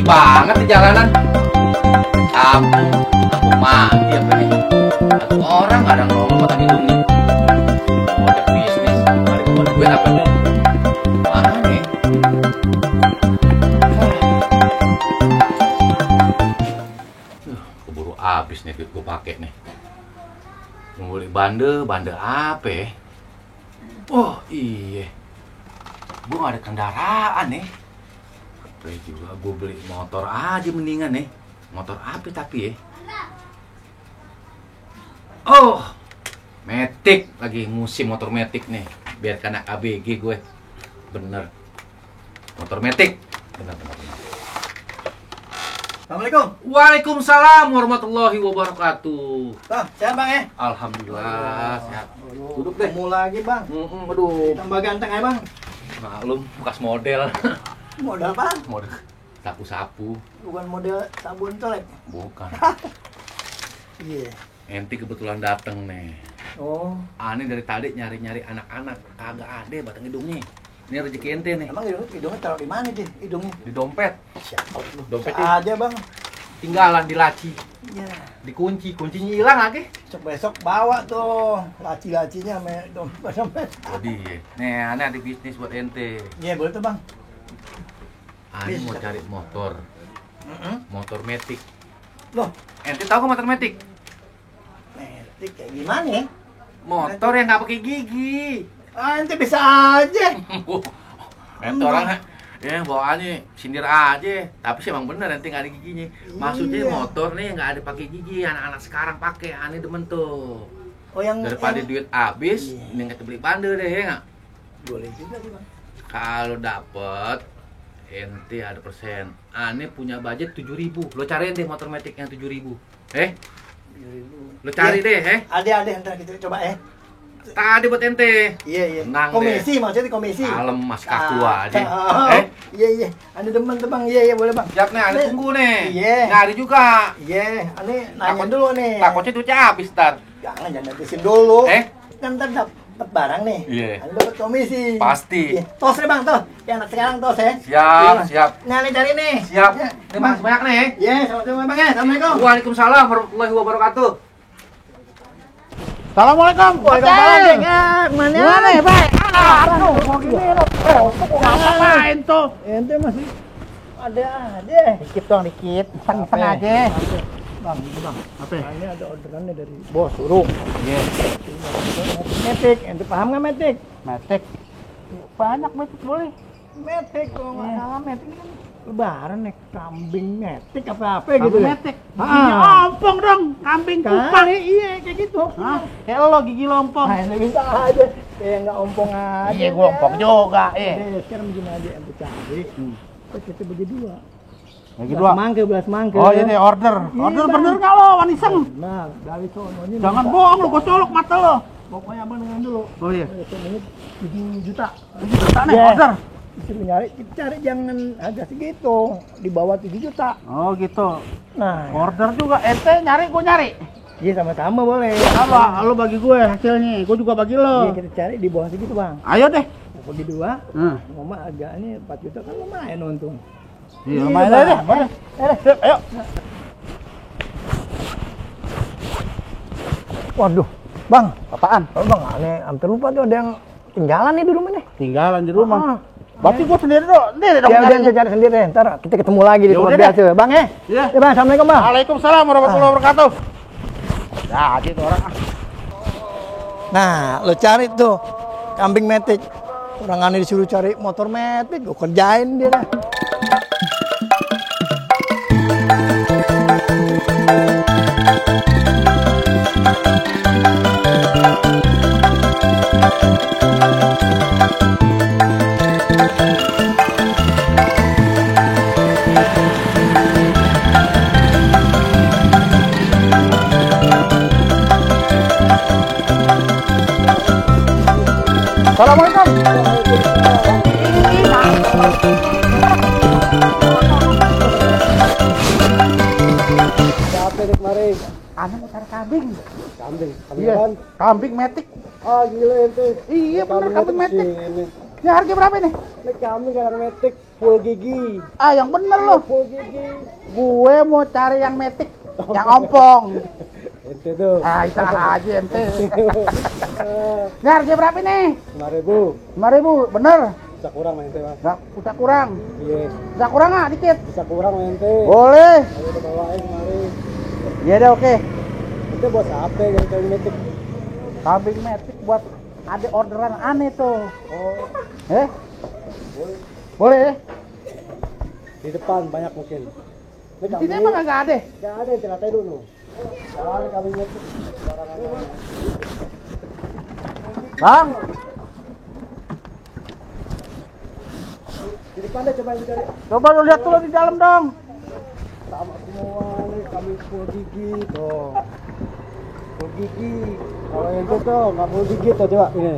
banget di jalanan. Kampung mati apa nih? Satu orang nggak ada ngomong batang hidung nih. Mau ada bisnis, hari kemarin duit apa nih? Mana nih? Keburu habis nih duit gue pakai nih. Mau beli bande apa ya? Oh iya, gue gak ada kendaraan nih. Terus juga gue beli motor aja mendingan nih. Motor apa tapi ya? Oh, Matic lagi musim motor Matic nih. Biar kena ABG gue. Bener. Motor Matic. Bener. Assalamualaikum. Waalaikumsalam warahmatullahi wabarakatuh. Bang, sehat bang ya? Alhamdulillah sehat. Duduk deh. Ketemu lagi bang. Aduh. Tambah ganteng ya bang. Maklum bekas model. Modal bang? Model sapu-sapu. Bukan model sabun colek. Bukan. Iya. Enti kebetulan dateng nih. Oh. Aneh dari tadi nyari-nyari anak-anak. Kagak ada batang hidungnya. Ini rezeki ente nih. Emang hidungnya taruh di mana sih hidungnya? Di dompet. Siapa lu? Dompetnya Aja bang. tinggalan di laci. Iya. Dikunci, kuncinya hilang lagi. Besok bawa tuh laci-lacinya sama dompet. Jadi, nih aneh ada bisnis buat ente. Iya boleh tuh bang. Aneh mau Bisa. cari motor. Motor Matic. Loh, Ente tahu nggak motor Matic? metik kayak gimana ya? Motor yang nggak pakai gigi. Ah, ente bisa aja. Ente orang ya bawaannya sindir aja, tapi sih emang bener ente nggak ada giginya. Maksudnya Iya. motor nih nggak ada pakai gigi, anak-anak sekarang pakai, aneh demen tuh. Oh yang Daripada duit habis, Iya. ini kita beli bandel deh ya nggak? boleh juga sih bang. Kalau dapet ente ada persen. Aneh punya budget 7.000. Lo cariin deh motor Matic yang 7.000. 7.000. Lo cari deh, Ada ntar kita coba ya. Tadi buat ente. Iya. Tenang Komisi maksudnya komisi. Kalem mas kakua aja. Oh, Iya. Anda demen tuh bang. Iya boleh bang. Siap nih, aneh tunggu nih. Iya. Nyari juga. Iya. Ane nanya Takut- dulu nih. Takutnya duitnya habis ntar. Jangan habisin dulu. Eh? Kan ntar dapat barang nih. Iya. Anda dapat komisi. Pasti. Iya. Tos deh bang tos. Yang anak sekarang tos ya. Siap, Iya. siap. Nah nih cari nih. Siap. Ya. Terima kasih banyak nih. Iya. Sama-sama bang ya. Assalamualaikum. Waalaikumsalam warahmatullahi wabarakatuh. Assalamualaikum. Waalaikumsalam. Ya, mana? Gimana ya, Pak? Aduh, mau gini loh. Ngapain tuh? Ente masih ada. Dikit dong, dikit. Iseng-iseng aja. Bang, ini bang. Apa? Nah, ini ada orderannya dari bos suruh. Iya. Metik, ente paham nggak metik? Metik. Banyak metik boleh. Metik kalau nggak Iya. salah metik ini kan lebaran nih kambing metik apa gitu Kambing deh. metik. Ah. Giginya ompong dong. Kambing kupang. Kali iya kayak gitu. Hah? Kayak lo gigi lompong. Nah, ini bisa aja. Kayak nggak ompong aja. Iya, gua ompong juga. Sekarang begini aja ente cari. Terus kita bagi dua. Bagi dua. Belas mangke. Oh, ini order. Order Bang. bener nggak lo, Waniseng? Nah, dari sononya. Jangan bohong lo, gua colok mata lo. Pokoknya abang dengan dulu. Oh iya. Sononya 7 juta. Juta nih, Iya. order. Disuruh nyari, kita cari jangan harga segitu. Di bawah 7 juta. Oh gitu. Nah, Order juga. Ente nyari, gua nyari. iya sama-sama boleh. Apa? Lo bagi gue hasilnya, gue juga bagi lo. Iya, kita cari di bawah segitu, Bang. Ayo deh. Bagi dua, Hmm. mama agaknya 4 juta kan lumayan untung. Iya, Iya, main Bang. aja. Sip, ayo. Waduh, Bang. Apaan? Oh, Bang, aneh hampir lupa tuh ada yang tinggalan nih di rumah nih. Tinggalan di rumah. Ah. Berarti gue sendiri dong. Sendiri dong. Ya udah nyarinya. kita cari sendiri, ntar kita ketemu lagi di Ya tempat udah deh. biasa, Bang ya. Iya. Ya, Bang, assalamualaikum, Bang. Waalaikumsalam warahmatullahi wabarakatuh. Nah, gitu orang. Nah, lo cari tuh kambing metik. Orang aneh disuruh cari motor metik, gue kerjain dia dah. Assalamualaikum. Siapa nih kemarin? Anak mau cari kambing. Kambing. Iya. Kambing metik. Ah, gila ente. Iya bener kambing metik. Ini Ini harga berapa nih? kambing kadang metik. full gigi. Ah, yang bener lo. Full gigi. Gue mau cari yang metik, yang ompong. Ente tuh. Ah, itu aja ente. Ini harga berapa nih? 5.000. 5.000, bener? Bisa kurang ente mas. Nggak, bisa kurang. Iya. Bisa kurang nggak dikit? Bisa kurang ente. Boleh. Ayo kita bawain kemari. Iya deh, oke. Itu buat apa jadi kambing metik? Kambing metik buat ada orderan aneh tuh. Oh, Eh? boleh. Boleh? Di depan banyak mungkin. Ini Di sini emang nggak ada. Nggak ada, ceritain dulu. Jangan kambing metik. Barangan. Bang, Di depan deh coba dicari. coba lu lihat dulu di dalam dong. Sama semua nih kambing full gigi tuh. Full gigi. Kalau itu tuh nggak full gigi tuh coba ini.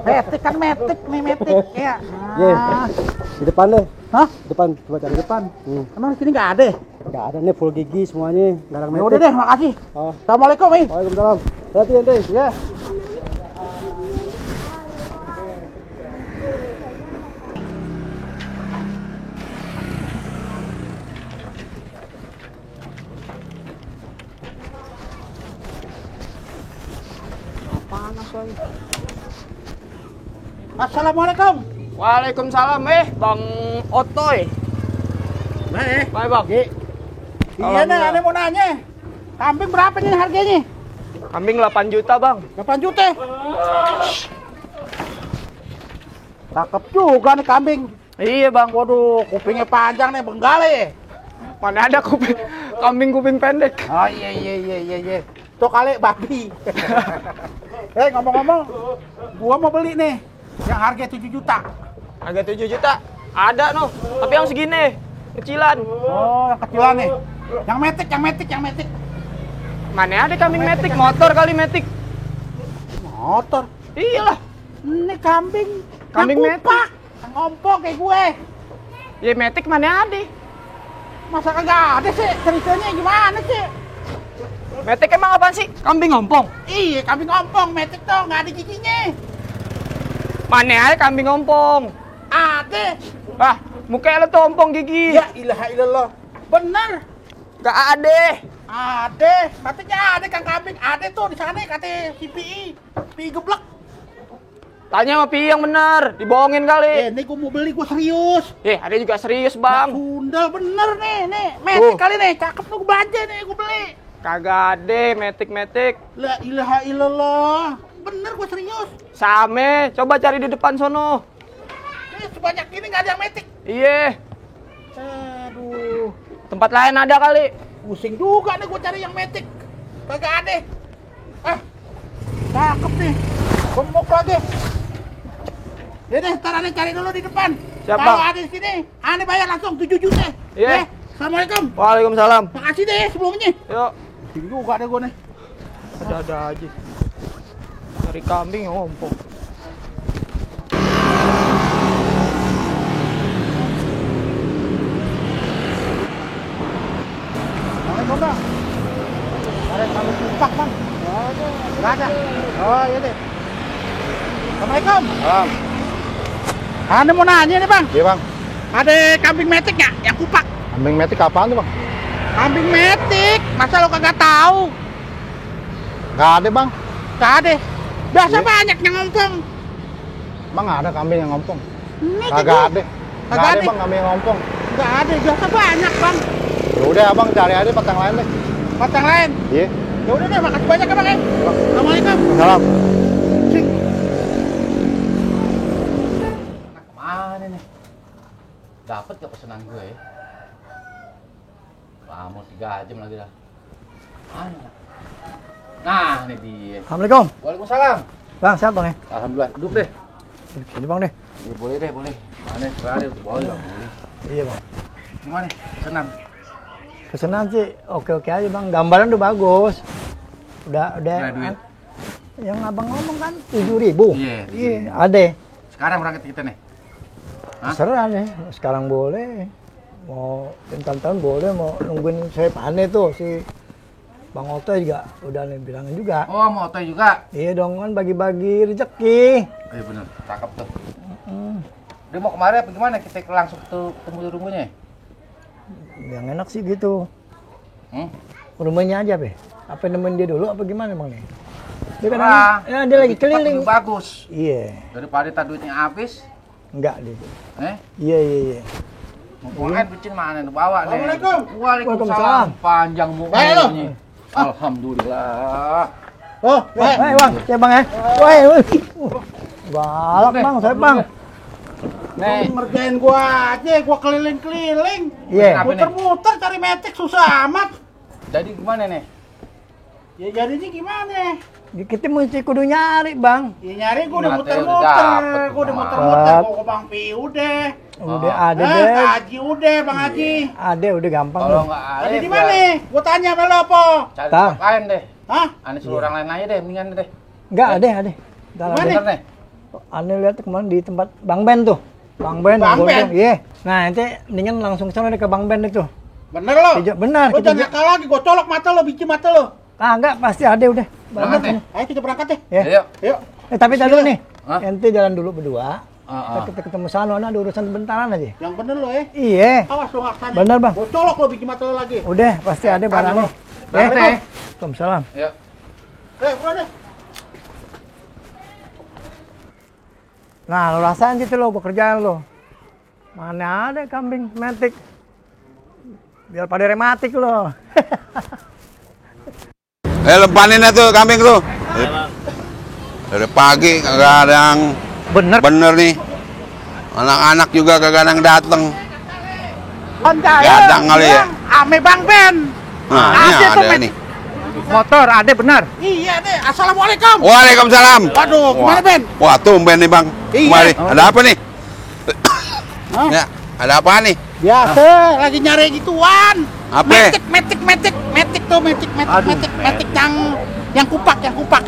Metik kan metik nih metik ya. Ye, di depan deh. Hah? Depan, coba cari depan. Emang di sini nggak ada? Nggak ada nih full gigi semuanya, garang Ya metik. udah deh, makasih. Oh. Assalamualaikum, Mi. Waalaikumsalam. Hati ente. Ya. Assalamualaikum. Waalaikumsalam, Bang Otoy. Nah, Baik, Bang. iya nih, Alhamdulillah. aneh mau nanya. Kambing berapa nih harganya? Kambing 8 juta, Bang. 8 juta. Cakep juga nih kambing. Iya, Bang. Waduh, kupingnya panjang nih, benggale. Mana ada kambing kuping pendek. Oh iya. Tuh kali babi. Ngomong-ngomong, gua mau beli nih yang harga 7 juta. Harga 7 juta. Ada, noh. Tapi yang segini. Kecilan. Oh, yang kecilan nih. Yang metik. Mana ada kambing metik? Motor kali metik. Motor. Iyalah. Ini kambing. Kambing yang kupak, yang ompong kayak gue. Ya metik mana ada? Masa kagak ada sih? Ceritanya gimana sih? Metik emang apaan sih? Kambing ompong. Iya, kambing ompong, metik tuh nggak ada giginya. Mana ada kambing ompong? Ada. Ah, mukanya lo tuh ompong gigi. Ya ilaha illallah. Bener. Gak ada. Ada. Katanya ada kang kambing. Ada tuh di sana kata si PI geblek. Tanya sama Pi yang bener. Dibohongin kali. Ini gue mau beli, gue serius. Ada juga serius, Bang. Sundal bener nih. Metik kali nih. Cakep tuh gue belanja nih, gue beli. Kagak ada metik. La ilaha illallah. Bener gue serius. Same, coba cari di depan sono. Ini sebanyak ini nggak ada yang metik. Iya, Aduh. tempat lain ada kali. Pusing juga nih gue cari yang metik. Kagak ada. Cakep nih. Gemuk lagi. Ya deh, ntar aneh cari dulu di depan. Siap, Kalau Bang. ada di sini, aneh bayar langsung 7 juta. Iya. Assalamualaikum. Waalaikumsalam. Makasih deh sebelumnya. Yuk, Pusing juga deh gue nih. ada aja. Cari kambing yang ompong. Assalamualaikum bang. Ada kambing kupak bang. Nggak ada. Oh iya deh. Assalamualaikum. Salam. Aneh mau nanya nih bang. Iya bang. Ada kambing metik nggak yang kupak? Kambing metik apaan tuh bang? Kambing metik. Masa lo kagak tahu? Gak ada bang. Nggak ada. Biasa Iya. banyak yang ngompong. Bang ada kambing yang ngompong. Ini Kagak ada. Kagak Gak ada ada. bang kambing yang ngompong. Nggak ada. Biasa banyak bang. Ya udah abang cari aja tempat yang lain deh. Batang lain. Iya. Ya udah deh, makasih banyak ya bang ya. Assalamualaikum. Salam. Sing. Kemana nih? Dapat ke pesanan gue ya? Lama 3 jam lagi dah. Mana? Nah, ini dia. Assalamualaikum. Waalaikumsalam. Bang, siap bang ya? Alhamdulillah. Duduk deh. Sini bang deh. Ya, boleh deh, boleh. Mana? Boleh, boleh. Iya bang. Gimana? Senang. Pesanan sih oke-oke aja bang. Gambaran udah bagus. Udah. Nah, duit. Yang abang ngomong kan 7.000. Iya, Iya, ada. Sekarang berangkat kita nih. Hah? Serah deh. Sekarang boleh. Mau tahun-tahun boleh. Mau nungguin saya panen tuh si Bang Oto juga udah nih bilangin juga. Oh, mau otoy juga. Iya dong kan bagi-bagi rezeki. Iya bener, cakep tuh. Dia mau kemarin apa gimana? Kita langsung ketemu di rumahnya. Yang enak sih gitu. Hmm? Rumahnya aja, Be. Apa nemenin dia dulu apa gimana emang nih? Dia kan Ah, ya, dia lagi lebih cepat, keliling. lebih bagus. Iya. Daripada tak duitnya habis. Enggak dia. Eh? Iya. Mau buangin bucin mana nih bawa nih. Assalamualaikum. Waalaikumsalam. Panjang Baik, lo. umurnya. Alhamdulillah. Oh, Hei, Bang, saya Bang ya. Woi. Galak, Bang, saya Bang. Nih, ngerjain gua aja, gua keliling-keliling. Iya. Apa nih? Muter-muter cari metik susah amat. jadi gimana nih? Ya jadinya gimana? Kita mesti kudu nyari, Bang. Ya nyari gua udah Nyate udah muter-muter. dapet, Gua udah Bang. muter-muter, gua ke Bang Pi udah. Udah Oh. ada Ke deh. Haji udah, Bang Haji. Ada udah gampang Kalau loh. nggak Ada ada di mana? Gua tanya sama lo apa? Cari Tar. tempat lain deh. Hah? Aneh suruh orang lain aja deh, mendingan deh. Enggak ada. Dalam Gimana? Bener nih. Aneh lihat kemarin di tempat Bang Ben tuh. Bang Ben. Bang Ben? Iya. Nah, nanti mendingan langsung sana deh ke Bang Ben itu. Bener lo? Benar. Lo jangan nakal lagi, gua colok mata lo, biji mata lo. Ah, enggak, pasti ada udah. Berangkat Bener. deh. Ayo kita berangkat deh. Ya. Ayo. Yuk. Tapi tadi dulu nih. Hah? Ente jalan dulu berdua. Ah, ah. Kita ketemu sana, ada urusan bentaran aja. Yang bener lo ya. Iya. Awas lo nggak sana. Bener, Bang. Gua colok lo biji mata lo lagi. Udah, pasti ada barangnya. Berangkat deh. Waalaikumsalam. Yuk. Bro deh. Nah, lo rasain gitu lo pekerjaan lo. Mana ada kambing metik. Biar pada rematik lo. Lempanin tuh kambing tuh. Dari pagi kagak ada yang bener nih. Anak-anak juga kagak ada yang dateng. Gadang kali ya. Ame Bang Ben. Nah, ini Ada tuh, ada Men. nih. Motor ada benar. Iya deh. Assalamualaikum. Waalaikumsalam. Waduh, gimana Ben? Wah, tumben nih Bang. Iya. Kemari. Ada apa nih? Hah? Ya, ada apa nih? Biasa, lagi nyari gituan. Apa? Metik tuh, metik yang kupak.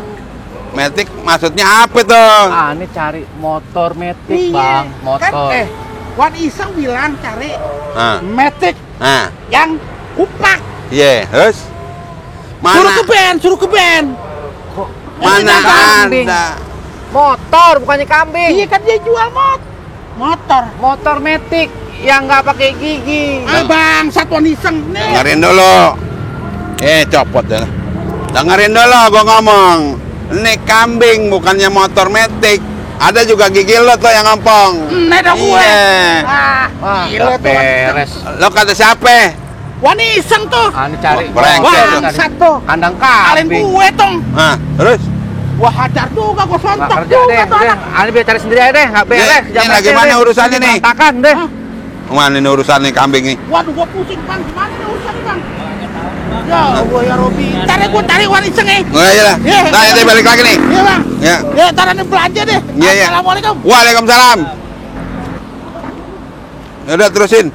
Metik maksudnya apa tuh? Aneh cari motor metik, Iya, Bang. Motor. Kan, Wan Iseng bilang cari Nah, metik nah, yang kupak. iya, terus? Mana? Suruh ke band. Mana kambing? ada? Motor bukannya kambing. Iya kan dia jual motor. Motor metik yang nggak pakai gigi. Bang, Wan Iseng nih. Dengerin dulu. Copot dah. Dengerin dulu gua ngomong. Ini kambing bukannya motor metik. Ada juga gigi lo tuh yang ngempong. Nih dong gue. Wah, Gila nggak tuh. beres. Lo kata siapa? Wan Iseng tuh. Aneh cari Brengsek. motor, Bangsat tuh. kandang Kalian kambing. gue tuh. Hah, terus? Gua hajar juga, gua Nggak sontak kerja juga deh, tuh udah. anak. Aneh biar cari sendiri aja deh, nggak beres. Ini Jangan lagaimana beres. urusannya nih? Berantakan deh. Mana ini urusan nih kambing nih? Waduh, gua pusing bang, gimana nih urusannya bang? Ya Allah ya Robi, ntar ya gua tarik Wan Iseng ya. Nggak aja lah. Iya. Nah, nanti balik lagi nih. Iya bang. Ya. Ya, ntar ada belanja deh. Iya, iya. Assalamualaikum. Waalaikumsalam. Ya udah terusin.